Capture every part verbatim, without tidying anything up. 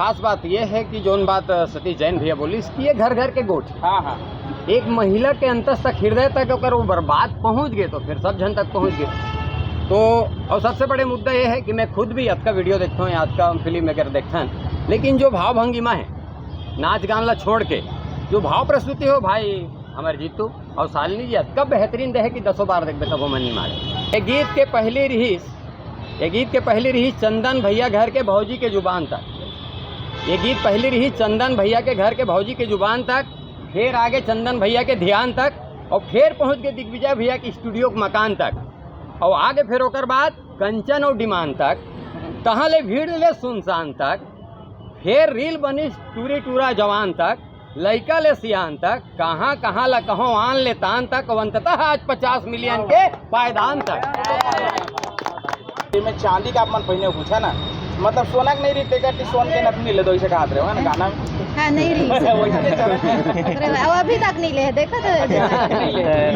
खास बात ये है कि जोन बात, अ, सतीश जैन भैया बोलिस कि ये घर घर के गोठ। हाँ, हाँ। एक महिला के अंतस तक, हृदय तक ओकर वो बात पहुँच गे, तो फिर सब झन तक पहुँच गे। तो और सबसे बड़े मुद्दा ये है कि मैं खुद भी अतका video देखता हूँ, अतका हम फिल्म वगैरह देखथन, लेकिन जो भाव भंगिमा है, नाच गान ला छोड़ के, जो भाव प्रस्तुति हो भाई, हमर जीतू और शालिनी जी अतका बेहतरीन दे है कि दसों बार देखबे तबो मन नहीं मारे। ये गीत के पहली रिहिस, ये गीत के पहली रिहिस चंदन भैया घर के भौजी के जुबान तक। ये गीत पहली रिहिस चंदन भैया के घर के भौजी के जुबान तक, फिर आगे चंदन भैया के ध्यान तक, और फिर पहुँच गे दिग्विजय भैया के studio के मकान तक, और आगे फिर ओकर बाद कंचन और डिमांड तक, तहाँ ले भीड़ ले सुनसान तक, फिर reel बनिस टूरी टूरा जवान तक, लइका ले सियान तक, कहाँ कहाँ ला कहो आन ले तान तक, और अंततः आज पचास million के पायदान तक। ये में चांदी का आप मन पहिने पूछा ना, मतलब सोना के नहीं रहिस तेकर ती सोन के नथनी ले दो, इसे कहत रहे हो ना गाना में। हाँ, नहीं रहिस। वही तो चला। अरे भाई, अब अभी तक नहीं ले, देखो तो।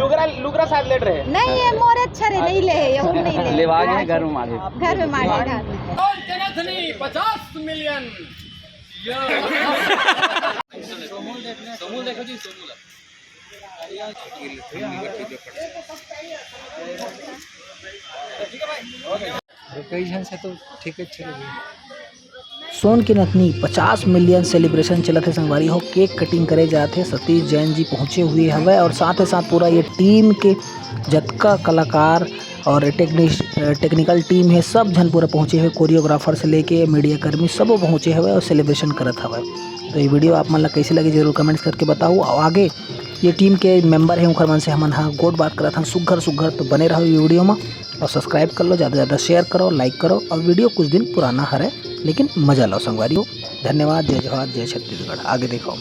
लुगरा, लुगरा शायद लेट रहे। नहीं, ये मोर अच्छा रे, नहीं ले, ये हम नहीं ले। लेवा गए घर में मारे। घर में मारे, घर में। सोन के नथनी पचास million। कई झन से तो ठीक है, चले गए। सोन के नथनी पचास million celebration चलत हे संगवारी हो, cake cutting करे जात हे, सतीश जैन जी पहुँचे हुए हवय और साथ ही साथ पूरा ये team के जतका कलाकार और टेक्निश-, technical team हे, सब झन पूरा पहुँचे हुए, choreographer से लेके media कर्मी सबो पहुँचे हवय और celebration करत हवय। तो ये video आप मन ला कैसे लगे जरूर comments करके बताओ। और आगे ये team के member हे, उनकर मन से हमन हा गोठ बात करत हन सुग्घर सुग्घर, तो बने रहो ये video में। और subscribe कर लो, ज़्यादा से ज़्यादा share करो, like करो। और video कुछ दिन पुराना हरे, लेकिन मज़ा लो संगवारी हो। धन्यवाद, जय जोहार, जय छत्तीसगढ़। आगे देखो।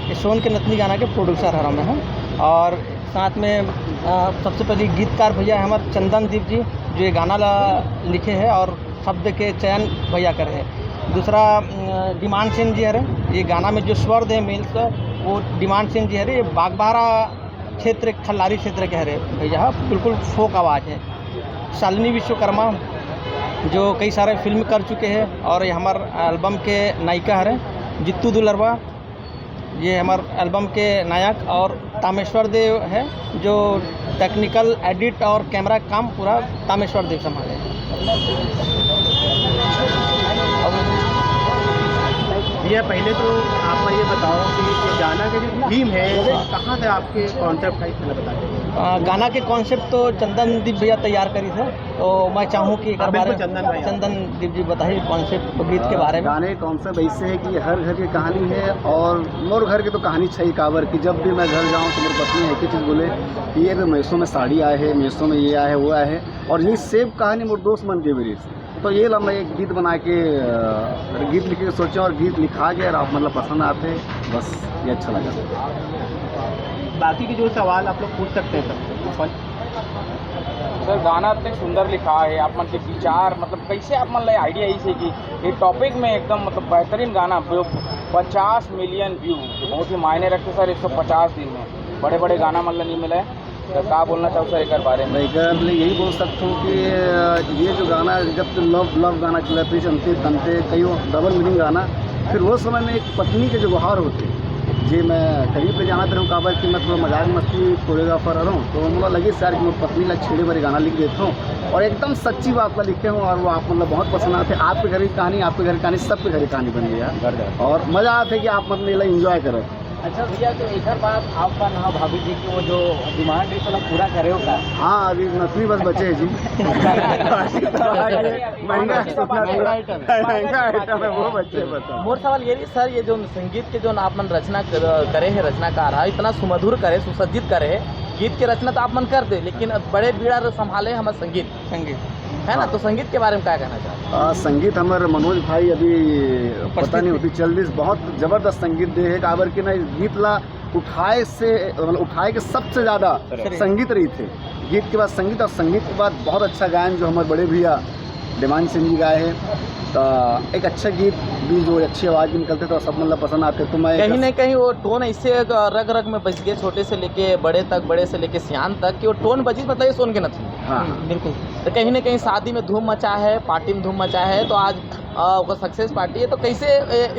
ये सोन के नथनी गाना के producer हरा मैं हूँ, और साथ में, अ, सबसे पहले गीतकार भैया हमारे चंदन दीप जी, जो ये गाना ला लिखे हैं और शब्द के चयन भैया करे हैं। दूसरा, अ, डिमांड सिंह जी हरे, ये गाना में जो स्वर दे मेल से, वो डिमांड सिंह जी हरे, ये बागबाहरा क्षेत्र, खल्लारी क्षेत्र के हरे भैया, बिल्कुल folk आवाज़ है। शालिनी विश्वकर्मा, जो कई सारे फिल्म कर चुके हैं और ये हमार album के नायिका हरे, जित्तू दुलरवा, ये हमार album के नायक, और तामेश्वर देव है, जो technical edit और camera काम पूरा तामेश्वर देव संभाले। भैया, पहले तो आप ये बताओ कि ये गाना का जो theme है, ये कहाँ से आपके concept का, इतना बता दीजिए। आ, गाना के concept तो चंदन दीप भैया तैयार करी थे, तो मैं चाहूँ कि एक हाँ, बार बिल्कुल, चंदन भाई। चंदन दीप जी बताइए concept गीत के बारे में। गाने का concept ऐसे है कि हर घर की कहानी है, और मोर घर की तो कहानी छै काबर कि जब भी मैं घर जाऊँ तो मोर पत्नी एक ही चीज़ बोले कि ये तो Meesho में साड़ी आए है, Meesho में ये आए है, वो आए है, और यही same कहानी मोर दोस्त मन के भी रही। तो ये ला मैं एक गीत बना के, अ, गीत लिखे के सोचे और गीत लिखा गया और आप मतलब पसंद आते, बस ये अच्छा लगा। बाकी के जो सवाल आप लोग पूछ सकते हैं सर। सर, गाना इतने सुंदर लिखा है, आप मन के विचार, मतलब कैसे आप मन ला idea आई से कि ये topic में एकदम मतलब बेहतरीन गाना, जो पचास million view, बहुत ही मायने रखते सर, एक सौ पचास दिन में बड़े बड़े गाना मन ला नहीं मिला है। तो का बोलना चाहूँ सर एक बारे में? मैं एक बार यही बोल सकता हूँ कि, अ, ये जो गाना, जब तो love, love गाना चला, फिर चलते तनते कई double meaning गाना, फिर वो समय में एक पत्नी के जो गुहार होते, जे मैं कहीं पे जाना रहूँ, काबर कि मैं थोड़ा मजाक मस्ती choreographer रहूँ, तो मुझे लगे सर कि मैं पत्नी ला छेड़े बारे गाना लिख देता हूँ, और एकदम सच्ची बात ला लिखते हूँ, और वो आप मतलब बहुत पसंद आते। आपके घर की कहानी, आपके घर की कहानी, सबके घर की कहानी बन गया, और मज़ा आता है कि आप मतलब ये enjoy करो। अच्छा भैया, तो एक बात आप मन ह भाभी जी की वो जो demand है, साला पूरा करे हो का? हाँ, अभी नथनी बस बचे है जी। महंगा, महंगा item है। महंगा item है, वो बचे, बताओ। मोर सवाल ये रही सर, ये जो संगीत के जो आप मन रचना कर, करे है, रचनाकार है, इतना सुमधुर करे, सुसज्जित करे है, गीत के रचना तो आप मन कर दे, लेकिन अब बड़े बीड़ा ला संभाले हमर संगीत। संगीत। है ना? हाँ। तो संगीत के बारे में का कहना चाहते हैं? आ, संगीत हमर मनोज भाई अभी पता उपस्थित नहीं, नहीं। अभी चल रही, बहुत जबरदस्त संगीत दे है। काबर कि ना, इस गीत ला उठाए से, मतलब, उठाए के सबसे ज्यादा श्रेय। संगीत रहिथे। गीत के बाद संगीत और संगीत के बाद बहुत अच्छा गायन जो हमर बड़े भैया देवान सिंह जी गाए हैं। तो एक अच्छा गीत भी, जो अच्छी आवाज भी निकलथे, तो सब मतलब पसंद आथे। तो मैं कहीं ना कहीं वो टोन ऐसे रग रग में बस गए, छोटे से लेके बड़े तक, बड़े से लेके सियान तक, कि वो टोन बजिस, मतलब, ये सुन के नचथे। हाँ। हम्म, बिल्कुल। तो कहीं ना कहीं शादी में धूम मचा है, पार्टी में धूम मचा है, तो आज, अ, ओकर सक्सेस पार्टी है, तो कैसे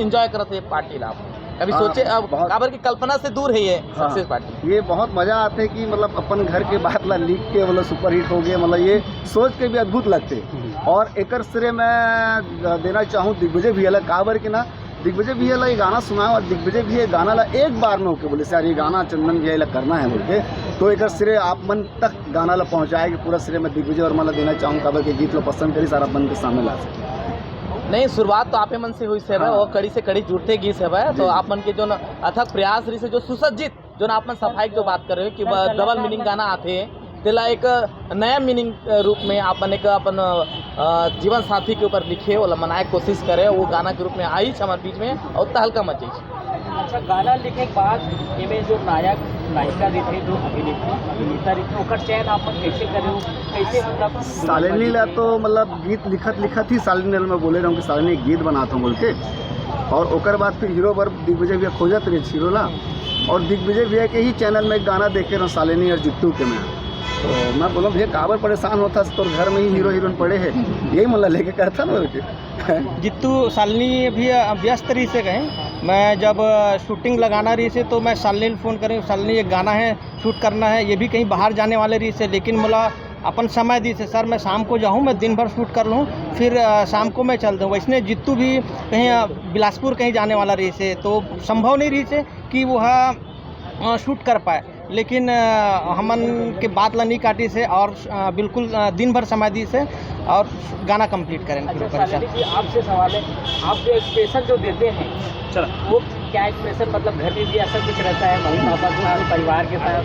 एंजॉय करत है ये पार्टी ला आप? कभी हाँ, सोचे, अब बहुत। काबर की कल्पना से दूर है ये हाँ। Success party. ये बहुत मजा आथे कि, मतलब, अपन घर के बात ला लिख के, मतलब, सुपरहिट हो गए, मतलब, ये सोच के भी अद्भुत लगथे। हम्म। और एकर श्रेय मैं देना चाहूँ दिग्विजय भैया ला, काबर के ना, दिग्विजय भैया ला ये गाना सुनाए और दिग्विजय भैया ये गाना ला एक बार में ओके बोले, "सर, ये गाना चंदन भैया ला करना है," बोल के। तो एकर श्रेय आप मन तक गाना ला पहुँचाए के पूरा श्रेय मैं दिग्विजय वर्मा ला देना चाहूँ, काबर के गीत ला पसंद करी, सारा मन के सामने ला सके। नहीं, शुरुआत तो आपे मन से हुई से हवय, हाँ। वो कड़ी से कड़ी जुड़ते गीत से हवय, तो जी। आप मन के जो न अथक प्रयास रही से, जो सुसज्जित, जो न आप मन सफाई की जो बात कर रहे हो कि ब-, डबल मीनिंग गाना आथे, तेला एक नया मीनिंग, अ, रूप में आप मन एक अपन, अ, जीवन साथी के ऊपर लिखे, ओला मनाए के कोशिश करे, वो गाना के रूप में आईच हमर बीच में, और तहलका मच जाइस। अच्छा, गाना लिखे के बाद एमे जो नायक नायिका रहिथे, जो अभिनेत्री अभिनेता रहिथे, ओकर चयन आप मन कैसे करे हो? कैसे, मतलब, शालिनी ला तो, मतलब, गीत लिखत लिखत ही शालिनी ला मैं बोले रहूँ कि शालिनी एक गीत बनाता हूँ बोल के, और ओकर बाद फिर हीरो बर दिग्विजय भैया खोजत रहे हीरो ला, और दिग्विजय भैया के ही चैनल में एक गाना देखे रहूँ शालिनी और जित्तू के मैं। तो मैं बोला, "भैया, काबर परेशान होता, तोर घर में ही हीरो हीरोइन पड़े है, यही मन ला लेके करता ना," बोल के। जित्तू, शालिनी अभी, अ, व्यस्त रही से कहें। मैं जब, अ, शूटिंग लगाना रही से तो मैं शालिनी ला फोन करें, "शालिनी, एक गाना है, शूट करना है।" ये भी कहीं बाहर जाने वाले रही से, लेकिन मोला अपन समय दी से, "सर, मैं शाम को जाऊँ, मैं दिन भर शूट कर लूँ, फिर, अ, शाम को मैं चल दूँ।" वैसने जित्तू भी कहीं, अ, बिलासपुर कहीं जाने वाला रही से, तो संभव नहीं रही से कि वह, अ, शूट कर पाए। लेकिन, अ, हमन के बात ला नहीं काटी से और, अ, बिल्कुल, अ, दिन भर समय दी से और गाना कंप्लीट करें पूरे अच्छा, परिसर। शालिनी जी, आपसे सवाल है, आप जो एक्सप्रेशन जो देते हैं, चलो। वो क्या एक्सप्रेशन, मतलब, घर में भी ऐसा कुछ रहता है, मम्मी पापा के साथ, परिवार के साथ?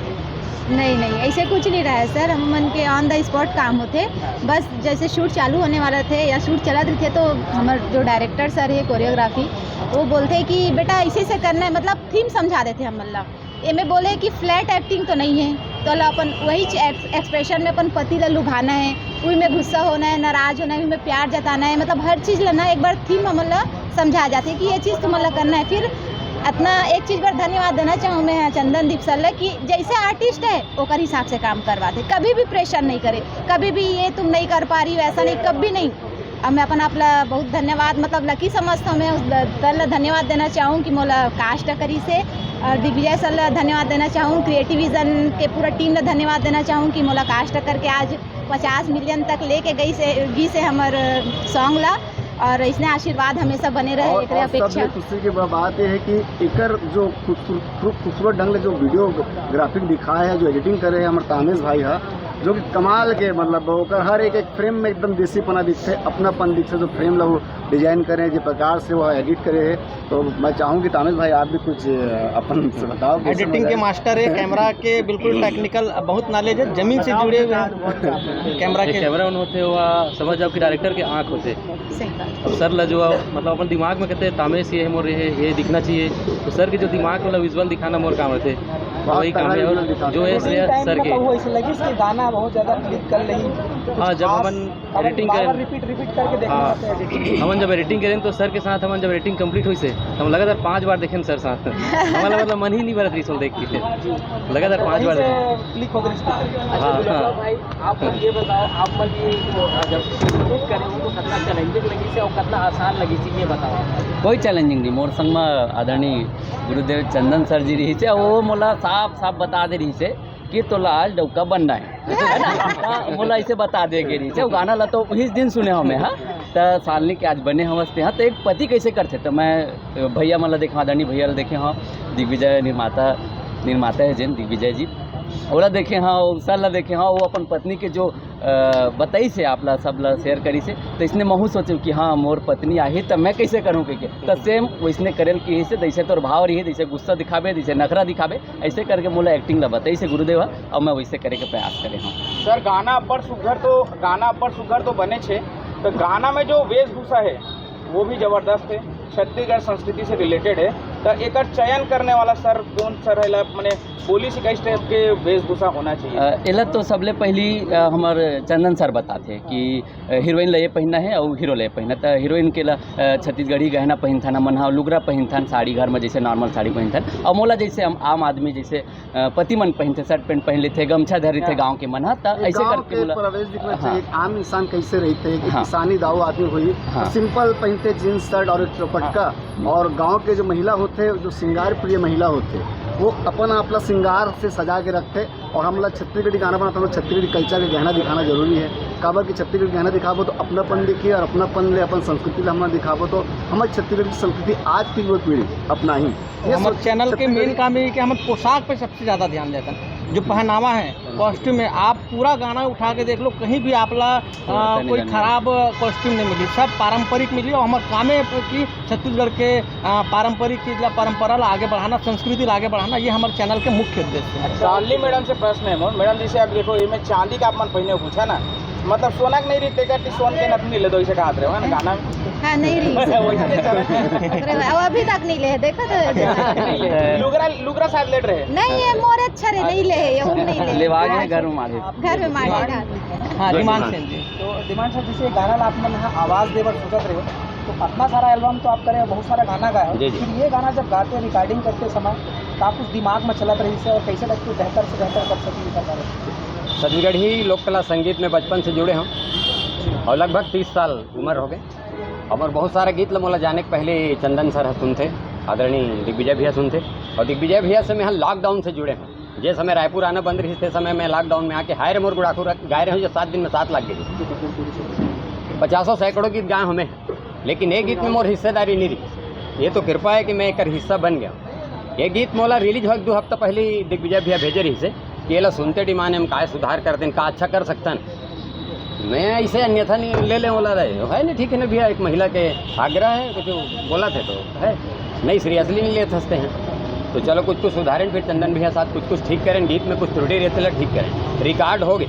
नहीं, नहीं, ऐसे कुछ नहीं रहा है सर। हम मन के ऑन द स्पॉट काम होते, बस जैसे शूट चालू होने वाला थे या शूट चलत रहिथे, तो हमर जो डायरेक्टर सर है कोरियोग्राफी, वो बोलते हैं कि "बेटा, ऐसे ऐसे करना है", मतलब, थीम समझा देते हम, मतलब, एमे बोले कि फ्लैट एक्टिंग तो नहीं है, तो ला अपन वही एक्सप्रेशन में अपन पति ला लुभाना है, उही में गुस्सा होना है, नाराज होना है, उही में प्यार जताना है, मतलब, हर चीज़ ला ना एक बार थीम हमन ला समझा जाथे कि ये चीज़ तुमन ला करना है। फिर अतना एक चीज़ बर धन्यवाद देना चाहूँ मैं, हाँ, चंदन दीप सर ला, कि जैसे आर्टिस्ट है, ओकर हिसाब से काम करवाथे, कभी भी प्रेशर नहीं करे, कभी भी ये तुम नहीं कर पा रही हो, ऐसा नहीं, कभी नहीं। अब मैं अपन आप ला बहुत धन्यवाद, मतलब, लकी समझता हूँ मैं, उस द-, दल ला धन्यवाद देना चाहूँ कि मोला कास्ट करी से, और दिग्विजय सर ला धन्यवाद देना चाहूँ, क्रिएटिव विजन के पूरा टीम ला धन्यवाद देना चाहूँ कि मोला कास्ट करके आज पचास मिलियन तक लेके गई से, गई से हमर सॉन्ग ला, और इसने आशीर्वाद हमेशा बने रहे, और, एकरे और अपेक्षा। सबले खुशी की बा-, बात ये है कि एकर जो खूबसूरत, खूब खूबसूरत ढंग से जो वीडियोग्राफी दिखाए है, जो एडिटिंग करे है हमर तामेश भाई हा, जो कि कमाल के, मतलब, ओकर हर एक, एक फ्रेम में एकदम देसीपना दिखथे, अपनापन दिखथे, जो फ्रेम ला वो डिजाइन करे, जे प्रकार से वो एडिट करे है। तो मैं चाहूँ कि तामेश भाई, आप भी कुछ, अ, अपन से बताओ, कैसे एडिटिंग के मजा आया? मास्टर है, कैमरा के बिल्कुल टेक्निकल, बहुत नॉलेज है, जमीन से जुड़े हुए हैं कैमरा ये के। कैमरा ऑन होते हुआ समझ जाओ कि डायरेक्टर के आँख होते। सही बात। अब सर ला जो, मतलब, अपन दिमाग में कहते हैं, "तामेश ये है, मोर ये है, ये दिखना चाहिए।" तो सर के जो दिमाग वाला विजुअल दिखाना मोर काम रहते, बहुत वही काम तगड़ा है। और विजुअल दिखाते जो हैं। है, श्रेय उसी टाइम सर में के। तो वो ऐसे लगी कि गाना बहुत ज़्यादा क्लिक कर लेही। हाँ, जब खास हमन अपन एडिटिंग बार-बार करें। रिपीट, रिपीट करके देखना हाँ। होता है एडिटिंग। हमन जब एडिटिंग करें तो सर के साथ हमन जब एडिटिंग कंप्लीट हुई से, हम लगातार पाँच बार देखें सर साथ। हमारा, मतलब, मन ही नहीं भरत रही देख के। लगातार पाँच बार वहीं से देखें। क्लिक हो गई इसकी। हाँ, अच्छा, हाँ। भाई, आप मन ये बताओ, आप मन ये जो, अ, जब शूट करे हो तो कितना चैलेंजिंग लगी से और कितना आसान लगी से, ये बताओ। कोई चैलेंजिंग नहीं, मोर संग में आदरणीय गुरुदेव चंदन सर जी रही से, वो मोला साफ साफ बता दे रही से कि तोला आज डौका बनना है, है ना? हाँ, मोला ऐसे बता दे के रही से, वो गाना ला तो उही दिन सुने हमें, हाँ। तो शालिनी के आज बने हवस ते, हाँ, तो एक पति कैसे करते? तो मैं भैया मन ला देखे, आदरणीय भैया ला देखे, हाँ, दिग्विजय निर्माता, निर्माता है जेन दिग्विजय जी, ओला देखे हंव, सर ला देखे हंव, वो अपन पत्नी के जो, अ, बताइस हे आप ला, सब ला शेयर करिस हे, तो इसने महू सोचे कि हाँ, मोर पत्नी आही, त मैं कैसे करूँ कहिके। त सेम वैसने करे ल किहिस हे, जैसे तोर भाव रही, जैसे गुस्सा दिखाबे, जैसे नखरा दिखाबे, ऐसे करके मोला एक्टिंग ला बताइस हे गुरुदेव ह, अउ मैं वैसे करे के प्रयास करे हंव। सर, गाना अब्बड़ सुघर तो, गाना अब्बड़ सुघर तो बनेच हे, तो गाना में जो वेशभूषा है, वो भी जबरदस्त है, छत्तीसगढ़ संस्कृति से रिलेटेड है। तो एकर चयन करने वाला सर कौन सर है, ला-, मने बोली से किस टाइप के वेशभूषा होना चाहिए? अ, एला तो सबले पहली, अ, हमर चंदन सर बताथे कि, अ, हीरोइन ला ये पहनना है और हीरो ला ये पहनना। तो हीरोइन के ला, अ, छत्तीसगढ़ी गहना पहनथन हमन हा, लुगरा पहनथन, साड़ी घर में जैसे नॉर्मल साड़ी पहनथन, और मोला जैसे हम आम आदमी जैसे अ, पति मन पहिनथे, शर्ट पैंट पहिन लेथे, गमछा धर लेथे हाँ। गाँव के मन ह, त एक ऐसे गाँव करके के मोला प्रवेश दिखना हाँ। चाहिए। एक आम इंसान कैसे रहिथे, एक हाँ। किसानी दाऊ आदमी होही, हाँ। सिंपल पहिनथे, जींस शर्ट और एक दुपट्टा। हाँ। और गाँव के जो महिला होथे, जो श्रृंगार प्रिय महिला होथे, वो अपन आप ला श्रृंगार से सजा के रखथे। और हमला छत्तीसगढ़ी गाना बनाता, हमला छत्तीसगढ़ी कल्चर के गहना दिखाना जरूरी है। काबर कि छत्तीसगढ़ी गहना दिखाबो तो अपनापन दिखी, और अपनापन ले अपन संस्कृति ला हमला दिखाबो तो हमर छत्तीसगढ़ की संस्कृति आज की युवा पीढ़ी अपनाही। ये हमर सब चैनल के छत्तीसगढ़ी मेन काम ये है कि हमर पोशाक पे सबसे ज्यादा ध्यान देथन, जो पहनावा है, कॉस्ट्यूम है। आप पूरा गाना उठा के देख लो, कहीं भी आप ला, आ, कोई खराब कॉस्ट्यूम नहीं मिली, सब पारंपरिक मिली। और हमर कामे कि छत्तीसगढ़ के, आ, पारंपरिक चीज ला, परंपरा ला आगे बढ़ाना, संस्कृति ला आगे बढ़ाना, ये हमर चैनल के मुख्य उद्देश्य है। अच्छा, only मैडम से प्रश्न है मोर। मैडम, जैसे आप देखो, ये मैं चांदी का आप मन पहिने हो, पूछा ना, मतलब सोना के नहीं रही, तेकर ती सोन के नथनी ले दो, इसे कहा रहे हो ना गाना में। हाँ, नहीं रही। वैसे तो अरे भाई, वो अभी तक नहीं ले, देखो तो। अच्छा, नहीं ले। लुगरा, लुगरा शायद लेट रहे। नहीं, ये मोरे अच्छा रे, नहीं ले, ये हम नहीं ले। लेवा गए घर में मारे। घर में मारे, घर। हाँ, दिमान सेन जी। तो दिमान सर, जैसे ये गाना ला आप मन हा आवाज दे बर सोचत रहे हो, तो इतना सारा एल्बम तो आप करे हो, बहुत सारा गाना गाए हो, जी, जी। फिर ये गाना जब गाते, रिकॉर्डिंग करते समय, का कुछ दिमाग में चलत रहिस हे और कैसे टाइप के बेहतर से बेहतर कर सकी, कर पा रहे? छत्तीसगढ़ी लोक कला संगीत में बचपन से जुड़े हंव और लगभग तीस साल उम्र हो गए। और बहुत सारा गीत ल मोला जाने के पहले चंदन सर ह सुनथे, आदरणीय दिग्विजय भैया सुनथे, और दिग्विजय भैया से मैं लॉकडाउन से जुड़े हंव। जे समय रायपुर आना बंद रहिस, ते समय मैं लॉकडाउन में आके हाय रे मोर गुड़ाखू गाए रहे हंव, जो सात दिन में सात लाख गए। पचासों सैकड़ों गीत गाए हंव मैं, लेकिन ये गीत में मोर हिस्सेदारी नहीं रही। ये तो कृपा है कि मैं एकर हिस्सा बन गया। ये गीत मोला रिलीज होए के दू हफ्ता पहले दिग्विजय भैया भेजे रहिस हे कि एला सुनते डिमांड में काय सुधार कर देन, का अच्छा कर सकथन। मैं इसे अन्यथा नहीं ले ले वाला रहे है नहीं, ठीक है ना भैया, एक महिला के आग्रह है, कुछ बोला थे तो है, नहीं सीरियसली नहीं लेत हंसते हैं। तो चलो कुछ कुछ सुधारें, फिर चंदन भैया साथ कुछ कुछ ठीक करें, गीत में कुछ त्रुटि रहते ला ठीक करें। रिकॉर्ड हो गए,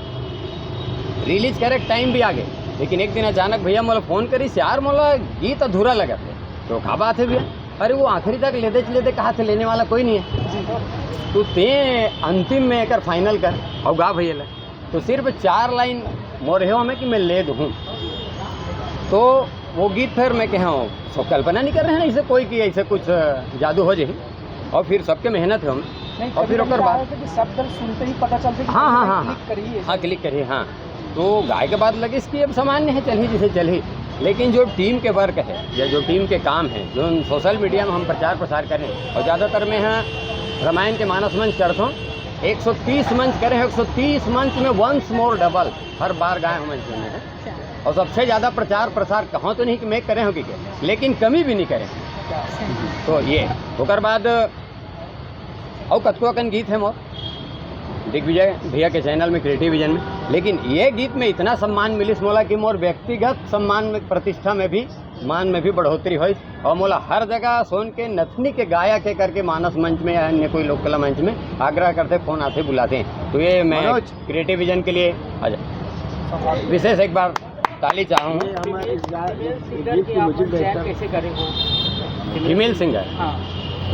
रिलीज करे टाइम भी आ गए, लेकिन एक दिन अचानक भैया मोला फोन करिस, यार मोला गीत अधूरा लगा थे। तो का बात है भैया? अरे वो आखिरी तक लेदे लेदे कहा थे, लेने वाला कोई नहीं है। तो ते अंतिम में एकर फाइनल कर और गा भैया ले। तो सिर्फ चार लाइन मोर हे हमें कि मैं ले दूँ। तो वो गीत फिर मैं कहा हूँ, सब कल्पना नहीं कर रहे हैं ना इसे कोई कि ऐसे कुछ जादू हो जाए। और फिर सबके मेहनत है हम। नहीं, और कभी फिर कभी ओकर क्या बाद होता है कि शब्द सुनते ही पता चलता है कि हाँ, हाँ, हाँ, क्लिक हाँ। करिए। हाँ, क्लिक करिए, हाँ। तो गाय के बाद लगिस कि अब सामान्य है, चलही जैसे चलही, लेकिन जो टीम के वर्क है या जो टीम के काम है, जो सोशल मीडिया में हम प्रचार प्रसार करें, और ज़्यादातर मैं यहाँ रामायण के मानस मंच करता हूँ, एक सौ तीस मंच करे हैं, एक सौ तीस मंच में वंस मोर डबल हर बार गाए हूँ मंच में। और सबसे ज़्यादा प्रचार प्रसार कहाँ तो नहीं कि मैं करे हूँ कि क्या, लेकिन कमी भी नहीं करे। तो ये ओकर बाद अउ कतको अकन गीत है मोर दिग्विजय भैया के चैनल में, क्रिएटिव विजन में, लेकिन ये गीत में इतना सम्मान मिलिस मोला कि मोर व्यक्तिगत सम्मान में, प्रतिष्ठा में भी, मान में भी बढ़ोतरी होइस। और मोला हर जगह सोन के नथनी के गायक है करके मानस मंच में या अन्य कोई लोक कला मंच में आग्रह करते, फोन आते, बुलाते हैं। तो ये मैं मनोज। क्रिएटिव विजन के लिए अच्छा, विशेष एक बार ताली चाहूँ। ये हमारे इस गा-, इस गीत की म्यूजिक डायरेक्टर कैसे करे हो? Female singer. हाँ।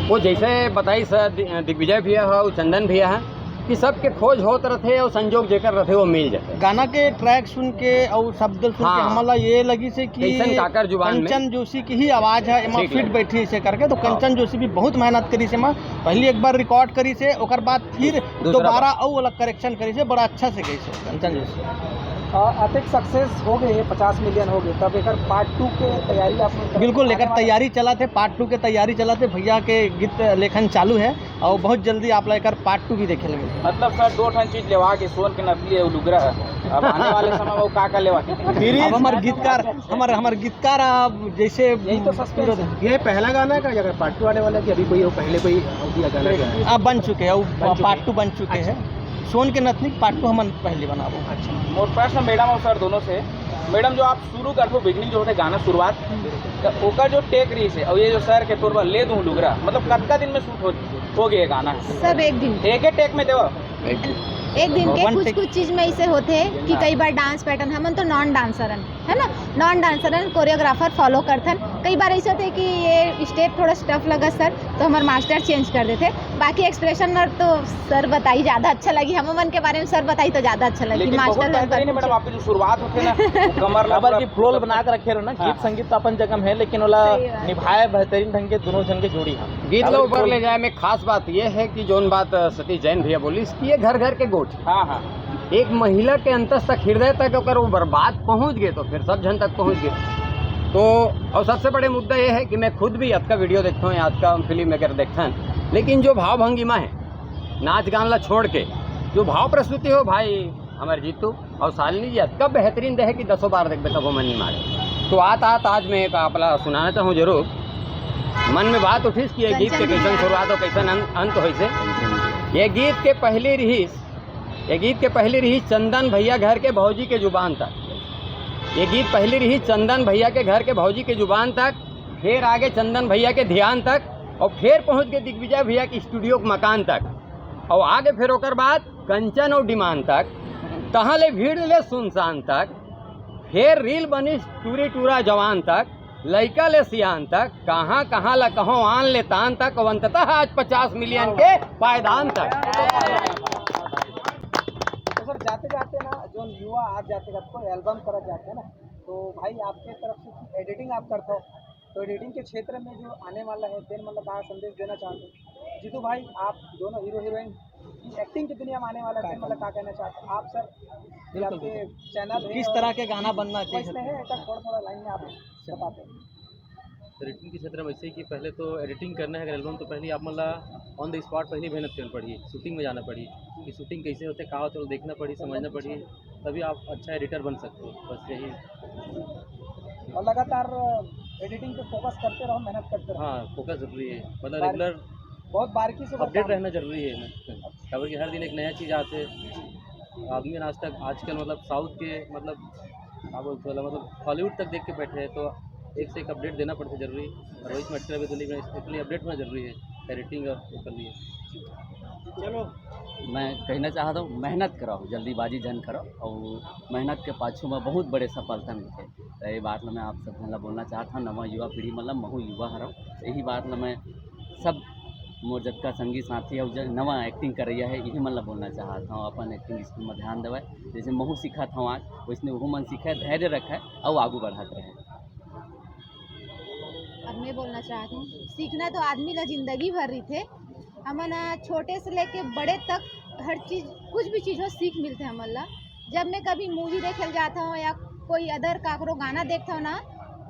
वो जैसे बताई सर, दि-, दिग्विजय भैया हो, चंदन भैया है, कि सबके खोज होत रथे और संजोग जेकर रथे वो मिल जाथे। गाना के ट्रैक सुन के और शब्द सुन के हाँ। हमला ये लगिस कि कैसन काकर जुबान में। कंचन जोशी की ही आवाज है, एमा ठीक फिट लगे। बैठी इसे करके। तो हाँ। कंचन जोशी भी बहुत मेहनत करिस एमा, पहली एक बार रिकॉर्ड करिस हे, ओकर बाद फिर दूसरा दोबारा बार। अउ अलग करेक्शन करिस हे, बड़ा अच्छा से गइस हे कंचन जोशी। अ, अतेक सक्सेस हो गए हे, पचास मिलियन हो गए, तब एकर पार्ट टू के तैयारी आप लोग कर-, बिल्कुल, आने एकर वाले तैयारी चलत हे, पार्ट टू के तैयारी चलत हे, भैया के गीत लेखन चालू है और बहुत जल्दी आप लोग एकर पार्ट टू भी देखे लगे। मतलब सर, दो ठन चीज लेवा के, सोन के नथली है, लुगरा है, अब आने वाले समय में वो का का लेवा के? अब हमर गीतकार, हमर, हमर गीतकार, अब जैसे यही तो सस्पेंस है। ये पहला गाना है का, अगर पार्ट टू आने वाला है कि अभी कोई, वो पहले कोई और भी गाना है? अब बन चुके हैं, वो बन चुके पार्ट हैं। टू बन चुके अच्छा। हैं। सोन के नथनी पार्ट टू हमन पहले बनाबो। अच्छा, मोर प्रश्न मैडम और सर दोनों से। मैडम, जो आप शुरू करथो, बिगनिंग जो होथे गाना शुरुआत, तो ओकर जो टेक रहिस हे और ये जो सर के तोर बर ले दूं लुगरा, मतलब कतका दिन में शूट हो, हो गए गाना? सब एक दिन। एक ही टेक में देवा? एक दिन के कुछ कुछ चीज में ऐसे होते हैं कि कई बार डांस पैटर्न, हमन तो नॉन डांसर हन, है ना, नॉन डांसर हन, कोरियोग्राफर फॉलो करथन। कई बार ऐसे होते हैं कि ये स्टेप थोड़ा टफ लगा सर, तो हमारे मास्टर चेंज कर देते। बाकी एक्सप्रेशन और तो सर बताई, ज्यादा अच्छा लगी, हम मन के बारे में सर बताई तो ज्यादा अच्छा लगी। लेकिन बहुत मास्टर बेहतरीन है मैडम, आपके जो शुरुआत होते ना, वो कमर ला काबर पूरा की फ्लो बना के रखे रहो ना, हाँ, गीत संगीत तो अपन जगह में है, लेकिन ओला सही बात। निभाए बेहतरीन ढंग के दोनों जन के जोड़ी है। गीत ला ऊपर ले जाए में खास बात ये है कि जोन बात अ, सतीश जैन भैया बोली कि ये घर घर के गोठ। हाँ, हाँ। एक महिला के अंतस तक, हृदय तक अगर वो बर्बाद पहुंच गए तो फिर सब जन तक पहुंच गए। तो और सबसे बड़े मुद्दा ये है कि मैं खुद भी अतका वीडियो देखता हूँ, अतका फिल्म वगैरह देखता हूँ, लेकिन जो भाव भंगिमा है नाच गान ला छोड़ के, जो भाव प्रस्तुति हो भाई हमारे जीतू और शालिनी जी अतका बेहतरीन दे है कि दसों बार देखबे तब मन नहीं मारे। तो आत आत आज मैं एक आप ला सुनाना चाहूँ जरूर। मन में बात उठिस कि ये गीत के कैसन शुरुआत हो, कैसन अं-, अंत होइसे। ये गीत के पहली रिहिस, ये गीत के पहली रिहिस चंदन भैया घर के भौजी के जुबान तक। ये गीत पहली रिहिस चंदन भैया के घर के भौजी के जुबान तक, फिर आगे चंदन भैया के ध्यान तक, और फिर पहुंच गए दिग्विजय भैया के स्टूडियो के मकान तक, और आगे फिर ओकर बाद कंचन और डिमांड तक, तहाँ ले भीड़ ले सुनसान तक, फिर रील बनिस टूरी टूरा जवान तक, लइका ले सियान तक, कहाँ कहाँ ला कहो आन ले तान तक, और अंततः आज पचास मिलियन के पायदान तक। तो सर, जाते जाते ना, जो युवा आज जाते जाते कोई एल्बम करत जाते हैं ना, तो भाई आपके तरफ से एडिटिंग आप करते हो, तो एडिटिंग के क्षेत्र में जो आने वाला है, तेन मतलब कहाँ संदेश देना चाहते हो? जीतू भाई, आप दोनों हीरो हीरोइन एक्टिंग की दुनिया में आने वाला है, तेन मतलब क्या कहना चाहते हो आप सर? ये आपके चैनल है किस और तरह के गाना बनना चाहिए? कैसे है, ऐसा थोड़ा थोड़ा लाइन में आप बताते हैं। एडिटिंग के क्षेत्र में ऐसे ही कि पहले तो एडिटिंग करना है अगर एल्बम, तो पहले आप मतलब ऑन द स्पॉट पहले मेहनत करनी पड़ी, शूटिंग में जाना पड़ी कि शूटिंग कैसे होते, कहाँ होते, देखना पड़ी, समझना पड़ी, तभी आप अच्छा एडिटर बन सकते हो। बस यही। और लगातार एडिटिंग पे फोकस करते रहो, मेहनत करते रहो। हाँ, फोकस जरूरी है, मतलब बार- रेगुलर बहुत बारीकी से बस अपडेट काम- रहना जरूरी है ना, क्योंकि हर दिन एक नया चीज़ आते है। आदमी आज तक आजकल मतलब साउथ के मतलब क्या बोलते हैं, मतलब हॉलीवुड तक देख के बैठे हैं, तो एक से एक अपडेट देना पड़ता है जरूरी। और रोहित मेहता भी दुनिया में इतनी अपडेट होना जरूरी है, एडिटिंग और कर लिए। मैं कहना चाहत हूँ, मेहनत करो, जल्दीबाजी झन करो, और मेहनत के पाछू में बहुत बड़े सफलता मिलथे। तो ये बात ला मैं आप सब झन ला बोलना चाहत हूँ, नवा युवा पीढ़ी मतलब महू युवा हरव, यही बात ला मैं सब मोर जतका संगी साथी अउ ज-, नवा एक्टिंग करइया है, इही मन ला बोलना चाहत हूँ, अपन एक्टिंग स्कूल में ध्यान देवय, जैसे महू सीखत हूँ आज, वैसने वहू मन सीखे, धैर्य रखे अउ आगू बढ़त रहे। अब मैं बोलना चाहती हूँ, सीखना तो आदमी ला जिंदगी भर रहिथे। हमन ह छोटे से लेके बड़े तक हर चीज, कुछ भी चीज हो, सीख मिलथे हमन ला। जब मैं कभी मूवी देखे ल जाता हूँ या कोई अदर काकरो गाना देखता हूँ ना,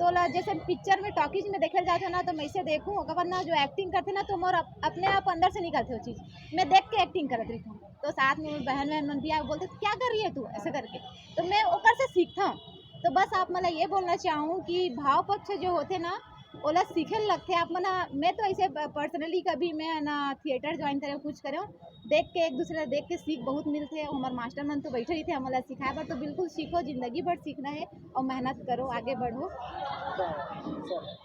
तो ला जैसे पिक्चर में, टॉकीज में देखे ल जाता हूँ ना, तो मैं इसे देखूँ, ओकर बाद ना जो एक्टिंग करथे ना, तो मोर अप-, अपने आप अंदर से निकलथे वो चीज। मैं देख के एक्टिंग करत रहिथूँ, तो साथ में बहन वहन मन भी आके बोलथे, "क्या कर रही है तू?" ऐसे करके, तो मैं ओकर से सीखता हूँ। तो बस आप मन ला ये बोलना चाहूँ कि भाव पक्ष जो होथे ना, ओला सीखे ल लगथे। आप मन ह, मैं तो ऐसे पर्सनली कभी मैं ना थिएटर ज्वाइन करे, कुछ करे, देख के, एक दूसरे ला देख के सीख बहुत मिलथे। हमर मास्टर मन तो बैठे रहिथे हमन ला सिखाए बर, तो बिल्कुल सीखो, जिंदगी भर सीखना है और मेहनत करो, आगे बढ़ो।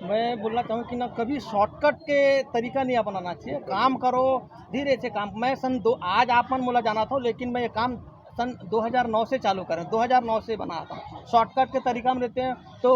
मैं बोलना चाहूँ कि ना, कभी शॉर्टकट के तरीका नहीं अपनाना चाहिए, काम करो धीरे से काम। मैं सन दो, आज आप मन मोला जाना था, लेकिन मैं ये काम सन दो हज़ार नौ से चालू करें, दो हज़ार नौ से बनाता हूँ। शॉर्टकट के तरीका में रहते हैं तो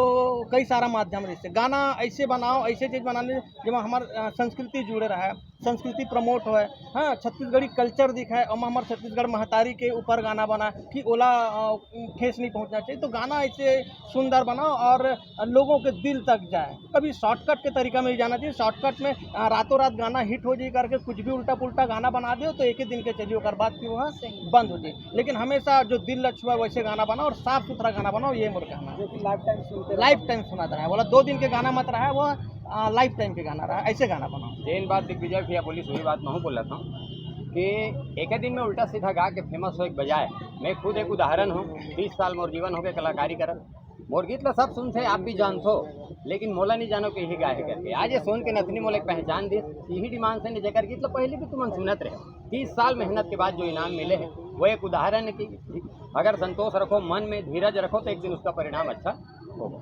कई सारा माध्यम रहते हैं। गाना ऐसे बनाओ, ऐसे चीज बनाने, जब हमार अ, संस्कृति जुड़े रहे, संस्कृति प्रमोट होए, हाँ, छत्तीसगढ़ी कल्चर दिखाए, और हमार छत्तीसगढ़ महतारी के ऊपर गाना बनाए कि ओला अ, ठेस नहीं पहुँचना चाहिए। तो गाना ऐसे सुंदर बनाओ और लोगों के दिल तक जाए। कभी शॉर्टकट के तरीका में ही जाना चाहिए। शॉर्टकट में अ, रातों रात गाना हिट हो जाए करके कुछ भी उल्टा पुल्टा गाना बना दो, तो एक ही दिन के चलिए, ओकर बाद फिर वहाँ बंद हो जाए। लेकिन हमेशा जो दिल ला छुआ वैसे गाना बनाओ और साफ सुथरा गाना बनाओ, ये मोर कहना है। जो कि लाइफ टाइम सुनते रहो। लाइफ टाइम सुनात रहा है, बोला दो दिन के गाना मत रहा है, वो लाइफ टाइम के गाना रहा है, ऐसे गाना बनाओ। जेन बात दिग्विजय भैया बोलिस, वही बात महू बोलत हूँ कि एक दिन में उल्टा सीधा गा के फेमस होए के बजाय, मैं खुद एक उदाहरण हूँ। तीस साल मोर जीवन हो गए कलाकारी करत। मोर गीत ला सब सुनथे, आप भी जानथो, लेकिन मोला नहीं जानो कि यही गाए हे करके। आज ये सोन के नथनी मोला एक पहचान दिस, यही डिमांड से नहीं, जेकर गीत ला पहले भी तुमन सुनत रहे। तीस साल मेहनत के बाद जो इनाम मिले है, वो एक उदाहरण है कि अगर संतोष रखो, मन में धीरज रखो, तो एक दिन उसका परिणाम अच्छा होगा।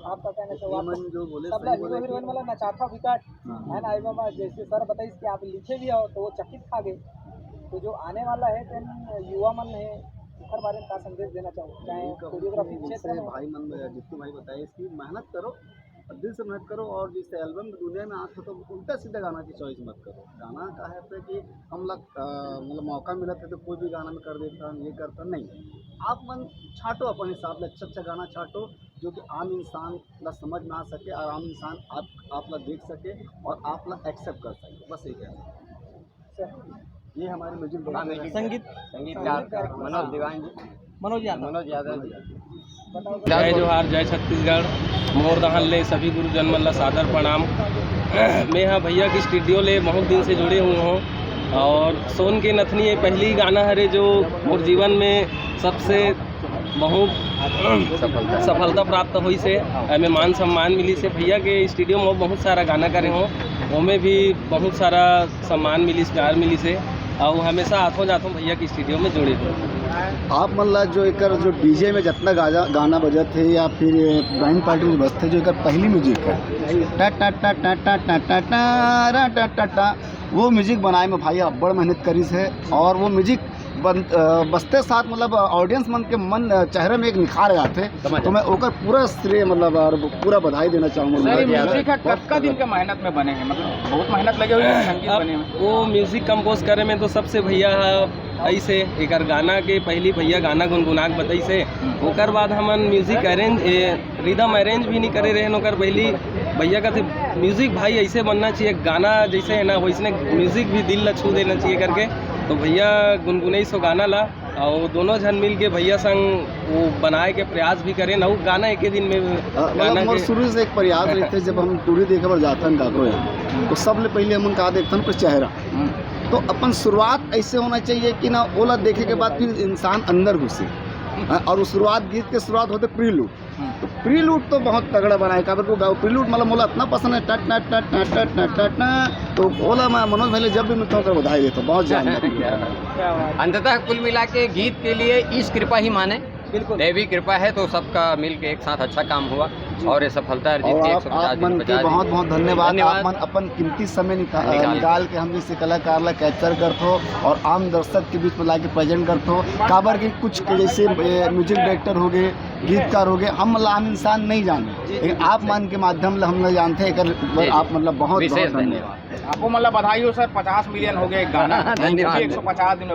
आपका कहना चाहो? ये आप मन जो बोले सबला सही हीरो बोले हीरोइन कि वाला नचाथा विकट हाँ। है ना, एल्बम में जैसे सर बताइस कि आप लिखे भी हो तो वो चकित खा गए। तो जो आने वाला है, तेन युवा मन है, ओकर बारे में का संदेश देना चाहो, चाहे यही कहूँ कोरियोग्राफी कि क्षेत्र जैसे में हो। भाई मन में जितने भाई बताए कि मेहनत करो और दिल से मेहनत करो, और जिस एल्बम दुनिया में आते हो तो उल्टा सीधा गाना की चॉइस मत करो। गाना का है कि हम लोग अ, मतलब मौका मिलत है तो कोई भी गाना में कर देता, ये करता नहीं। आप मन छाटो अपन हिसाब से, अच्छा अच्छा गाना छाटो जो कि आम इंसान ला समझ में आ सके और आम इंसान आप आप ला देख सके और आप ला एक्सेप्ट कर सके, बस यही कहना है। ये हमारे म्यूजिक डायरेक्टर हैं। संगीत संगीतकार मनोज दीवान जी। मनोज यादव। मनोज यादव जी। जय जोहार, जय छत्तीसगढ़। मोर दहन ले सभी गुरुजन मन ला सादर प्रणाम। मैं हा भैया की स्टूडियो ले बहुत दिन से जुड़े हुए हूँ और सोन के नथनी ये पहली गाना हरे जो मोर जीवन में सबसे बहुत सफलता प्राप्त होइस हे। एमे मान सम्मान मिलिस हे। भैया के स्टूडियो में बहुत सारा गाना करे हों, ओमे भी बहुत सारा सम्मान मिलिस, प्यार मिलिस हे। अउ हमेशा आथों जाथों भैया के स्टूडियो में जुड़े हों। आप मन ला जो एकर जो डीजे में जितना गाजा गाना बजत है या फिर बैंड पार्टी में बजते, जो एकर पहली म्यूजिक है, टा टा टा टा टा टा टा टा रा टा टा टा, वो म्यूजिक बनाए में भाई अब्बड़ मेहनत करिस है। और वो म्यूजिक बन, अ, बजते साथ मतलब ऑडियंस मन के मन, अ, चेहरे में एक निखार आते। तो मैं ओकर पूरा श्रेय मतलब और पूरा बधाई देना चाहूँगा। सर, ये म्यूजिक है, कतका दिन के मेहनत में बने हैं? मतलब बहुत मेहनत लगे हुए हैं संगीत अब बने में। वो म्यूजिक कंपोज करे में तो सबसे भैया हा ऐसे एकर गाना के पहली भैया गाना गुनगुना के बताइस हे। ओकर बाद हमन म्यूजिक अरेंज, रिदम अरेंज भी नहीं करे रहे ओकर पहली। भैया का म्यूजिक भाई ऐसे बनना चाहिए, गाना जैसे है ना वैसने म्यूजिक भी दिल ला छू देना चाहिए करके। तो भैया गुनगुनाइस वो गाना ला, और दोनों झन मिल के भैया संग वो बनाए के प्रयास भी करेन, और गाना एक ही दिन में अ, गाना मतलब मोर के शुरू से एक प्रयास रहिथे, जब हम टूरी देखे बर जाथन काकरो यहाँ, तो सबले पहले हमन का देखथन ओकर चेहरा। तो अपन शुरुआत ऐसे होना चाहिए कि ना ओला देखे के बाद फिर इंसान अंदर घुसे। हाँ, और वो शुरुआत, गीत के शुरुआत होथे प्रीलूड। तो प्रीलूड तो बहुत तगड़ा बनाए, काबर को गाओ प्रीलूड मतलब मोला इतना पसंद है, टट टट टट टट टट टट टट टट। तो ओला मैं मनोज भाई ले जब भी मिलता हूँ ओकर बधाई देता हूँ, बहुत जानना। क्या बात। अंततः कुल मिला के गीत के लिए ईश कृपा ही माने। बिल्कुल। दैवी कृपा है तो सबका मिल के एक साथ अच्छा काम हुआ और ये सफलता अर्जित और की। आप, आप मन के बहुत बहुत धन्यवाद। धन्यवाद। आप मन अपन कीमती समय निका-, निकाल के। निकाल के हम जैसे कलाकार ला कैप्चर करथो और आम दर्शक के बीच में लाके प्रेजेंट करथो। काबर के कुछ के जैसे ए, म्यूजिक डायरेक्टर हो गए, गीतकार हो गए, हम मतलब आम इंसान नहीं जाने, लेकिन आप मन के माध्यम ले हम लोग जानते हैं। एकर बर जी, आप जी। मतलब बहुत विशेष बहुत धन्यवाद। आपको मतलब बधाई हो सर, पचास मिलियन हो गए एक गाना। धन्यवाद। एक सौ पचास दिन में